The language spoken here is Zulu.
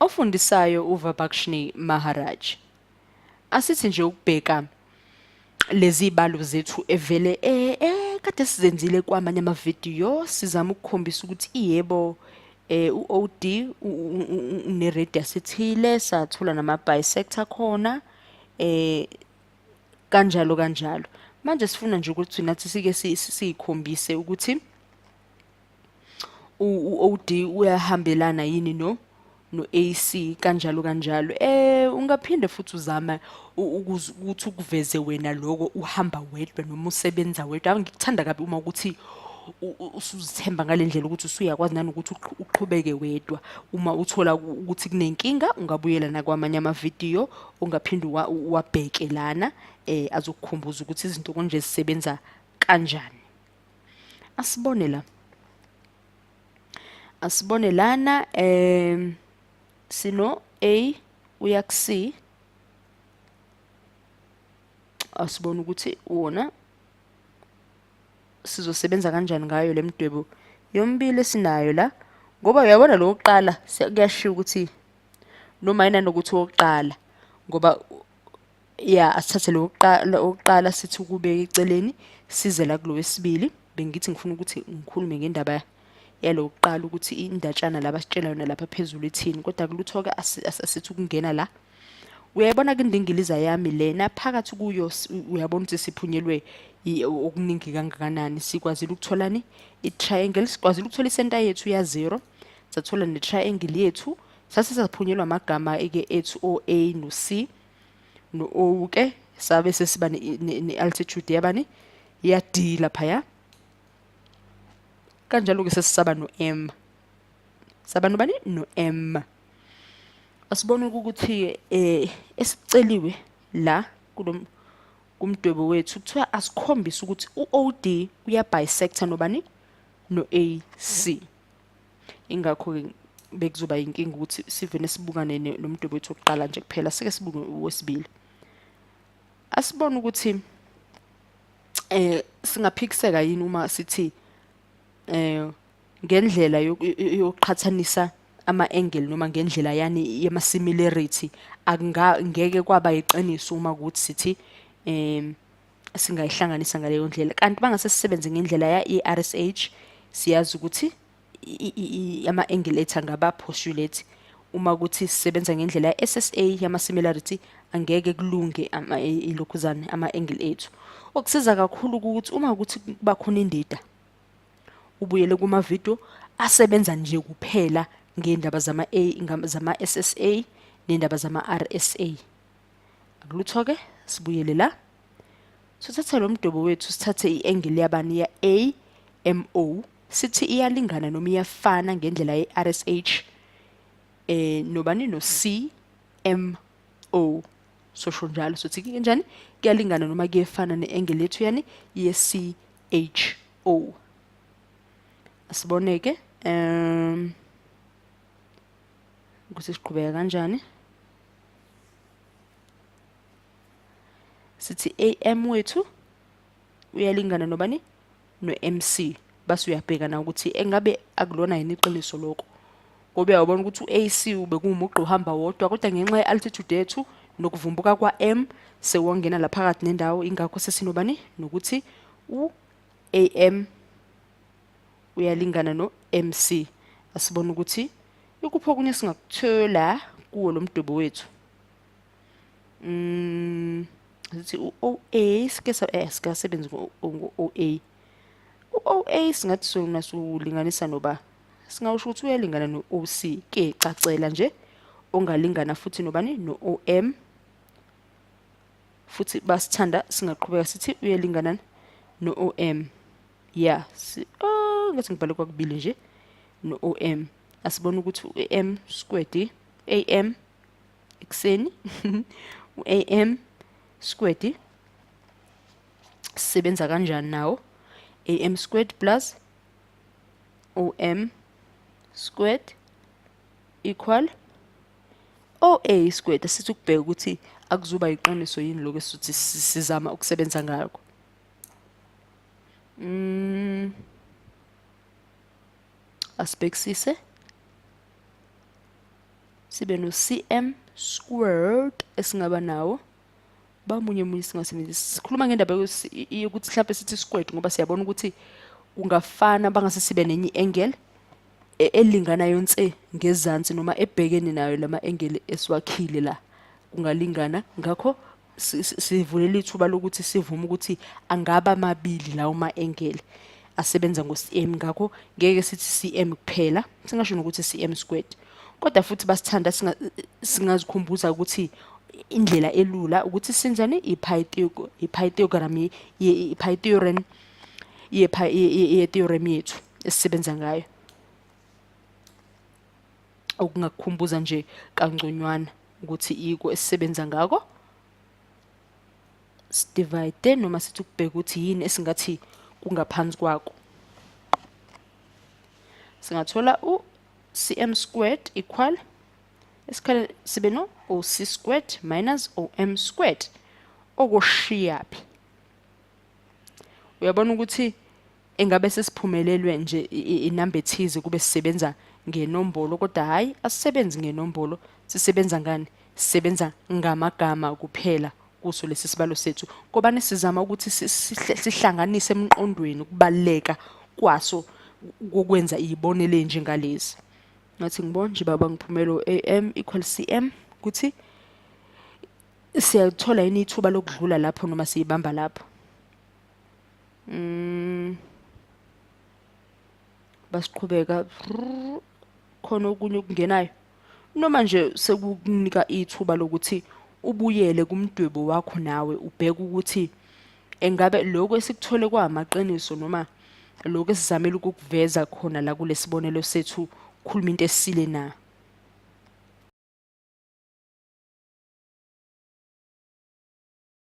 Ofundisayo uVabakshnee Maharaj. Asithi nje ukubheka lezi zibalo zethu evele kade sizenzile kwamanye amavidiyo, sizama ukukhombisa ukuthi iyebo u-OD une-radius ethile, sathola nama-bisector khona kanjalo kanjalo. Manje sifuna nje ukuthi nathi sike siyikhombise ukuthi u-OD uyahambelana yini no-AC kanjalo kanjalo. Ungaphinde futhi uzame ukuthi ukuveze wena lokho uhamba wedwa noma usebenza wedwa. Ngikuthanda kabi uma ukuthi usuzithemba ngale ndlela ukuthi usuyakwazi nanokuthi uqhubeke wedwa. Uma uthola ukuthi kunenkinga ungabuyela nakwamanye amavidiyo ongaphinde uwabheke lana azokukhumbuza ukuthi izinto konje zisebenza kanjani. Asibone la. Asibone lana sino A uya ku C. Asibone ukuthi wona sizosebenza kanjani ngayo le midwebo yombili esinayo la, ngoba uyabona lo wokuqala kuyashiwo ukuthi noma yena nokuthi wokuqala, ngoba ya asithathe lo wokuqala sithi ukubeka eceleni size la kulo wesibili. Bengithi ngifuna ukuthi ngikhulume ngendaba yalo wokuqala ukuthi indatshana la basitshela yona lapha phezulu ithini, kodwa kulutho-ke asithi ukungena la. Uyayibona ke indingiliza yami lena phakathi kuyo, uyabona ukuthi siphunyelwe okuningi kangakanani. Sikwazile ukutholani i-triangle, sikwazile ukuthola isenta yethu ya 0, sathola ne-triangle yethu, sase saphunyelwa amagama-ke ethu o-A no-C no-O ke, sabe sesiba ne-altitude yabani ya D laphaya. Kanjalo-ke sesisaba no-M, saba nobani no-M. Asibone ukuthi esiceliwe la kulo kumdwebo wethu kuthiwa asikhombise ukuthi u-OD uya-bisector nobani no-AC. Ingakho-ke bekuzoba inkinga ukuthi sivele sibukane nomdwebo wethu wokuqala nje kuphela, sike sibuke owesibili. Asibone ukuthi singaphikiseka yini uma sithi ngendlela yokuqhathanisa ama-angle noma ngendlela yani yama-similarity ngeke kwaba yiqiniso uma kuthi sithi singayihlanganisa ngaleyo ndlela. Kanti bangase sisebenze ngendlela ya i-RSH, siyazi ukuthi ama-angle ethu angaba postulate. Uma ukuthi sisebenza ngendlela ya SSA yama-similarity angeke kulunge ilokhuzane ama-angle ethu. Okusiza kakhulu ukuthi uma ukuthi kuba khona indida ubuyele kuma-video asebenza nje kuphela ngendaba zama-A, zama-SSA nendaba zama-RSA. Akulutho-ke, sibuyele la. Sithathe lo mdwebo wethu, sithathe i-angle yabani ya AMO, sithi iyalingana noma iyafana ngendlela ye-RSH nobani no CMO. Sosho njalo sothi kanjani kuyalingana noma kuyefana ne-angle yethu yani ye-CHO. Asiboneke ukuthi siqhubeka kanjani. Sithi AM wethu uyalingana nobani no-MC, base uyabheka na ukuthi engabe akulona yini iqiniso lokho, ngoba uyabona ukuthi u-AC ubekuwumugqa uhamba wodwa, kodwa ngenxa ye-altitude yethu nokuvumbuka kwa-M sewangena la phakathi nendawo. Ingakho sesinobani nokuthi u-AM uyalingana no-MC. Asibone ukuthi ikuphi okunye esingakuthola kuwo lo mdwebo wethu. Sithi u-OA sike sikasebenzi ngo-OA. U-OA singathi sona siwulinganisa noba, singawusho ukuthi uyalingana no-OC, ke cacela nje ongalingana futhi nobani no-OM. Futhi basithanda singaqhubeka sithi uyalingana no-OM. Ya, oh, ngathi ngibhale kwakubili nje no-OM. Asibone ukuthi u-M squared AM ekuseni u-AM squared sisebenza kanjani nawo, AM squared plus OM squared equal OA squared. Asithi ukubheka ukuthi akuzuba iqiniso yini lokho esithi sizama ukusebenza ngakho. Asibhekisise. Sibe no-CM squared esingaba nawo. Bamunye munye singasebenzisi. Sikhuluma ngendaba yokuthi mhlawumbe sithi squared ngoba siyabona ukuthi kungafana bangase sibe nenye i-angle elinganayo nse ngezansi noma ebhekene nayo lama angle esiwakhile la, kungalingana. Ngakho sivulela ithuba lokuthi sivume ukuthi angaba mabili lawo ma-angle asebenza ngo-CM. Ngakho ngeke sithi CM kuphela, singasho nokuthi CM squared. Kodwa futhi basithanda singazikhumbuza ukuthi indlela elula ukuthi senzani i-Pythagorean i-Pythagorean ye-theorem yethu esisebenza ngayo, okungakukhumbuza nje kangconywana ukuthi iko esisebenza ngako. Sidivide noma sithi ukubheka ukuthi yini esingathi kungaphansi kwako, singathola u-cm squared equal esikhale sibe no OC squared minus OM squared, okushiyaphi. Uyabona ukuthi engabe sesiphumelelwe nje inamba ethize kube sisebenza ngenombolo, kodwa hhayi, asisebenzi ngenombolo. Sisebenza ngani? Sisebenza ngamagama kuphela kuso lesi sibalo sethu, kobani sizama ukuthi sihlanganise emqondweni ukubaluleka kwaso kokwenza iy'bonelo ey'njengalezi. Ngathi ngibona nje baba ngiphumela u-AM equal CM, ukuthi siyalithola yini ithuba lokudlula lapho noma siyibamba lapho. Basiqhubeka khona okunye okungenayo noma nje sekukunika ithuba lokuthi ubuyele kumdwebo wakho nawe ubheke ukuthi engabe lokho esikuthole kwamaqiniso noma lokho esizamile ukukuveza khona la kulesibonelo sethu khuluma into esile na.